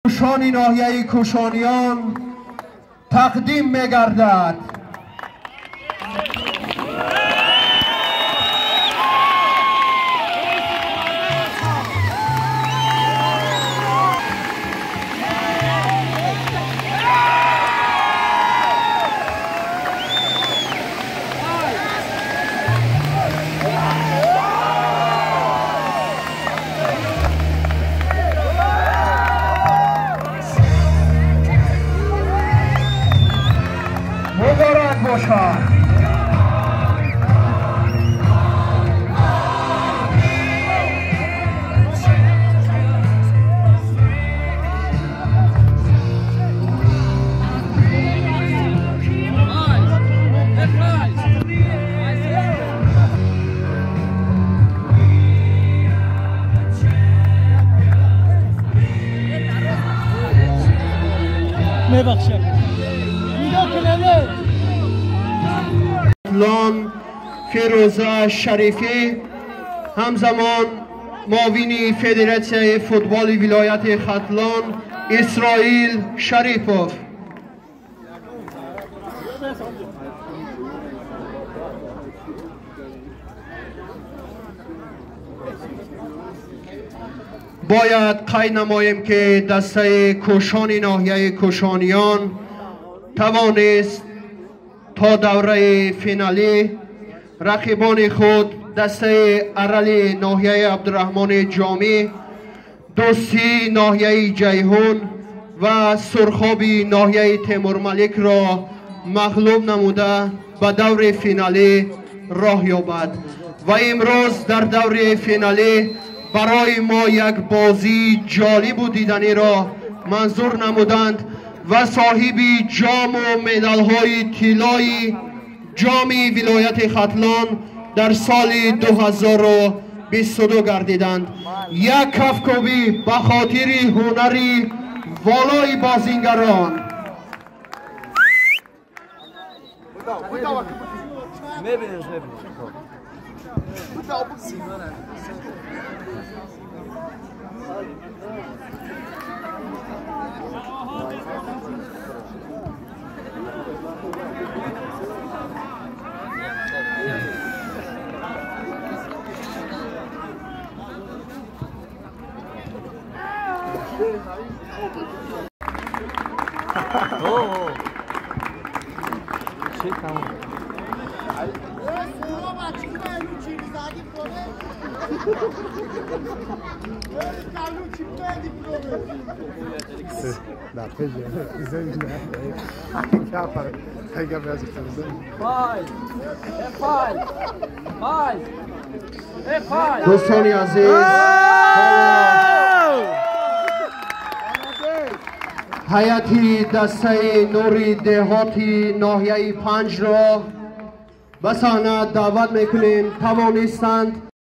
Кӯшони ноҳияи Кӯшониён тақдим мегардад. فیروزه شریفی، همزمان معاون فدراسیون فوتبال ولایت ختلان اسرائیل شریفوف. باید قید نماییم که دسته کوشان ناحیه کوشانیان توانست تا دوره فینالی رقیبان خود دسته ارل ناحیه عبدالرحمن جامی، دوستی ناحیه جیحون و سرخابی ناحیه تیمورملک را مغلوب نموده به دور فینالی راه یابد و امروز در دور فینالی برای ما یک بازی جالب و دیدنی را منظور نمودند و صاحب جام و مدال‌های طلایی جام ولایت ختلان در سال 2022 گردیدند. یک کفکوبی به خاطر هنر والای بازیگران. دوستان عزیز، هیئت دسته نوری دهاتی ناحیه 5 را به صحنه دعوت میکنیم. توانستند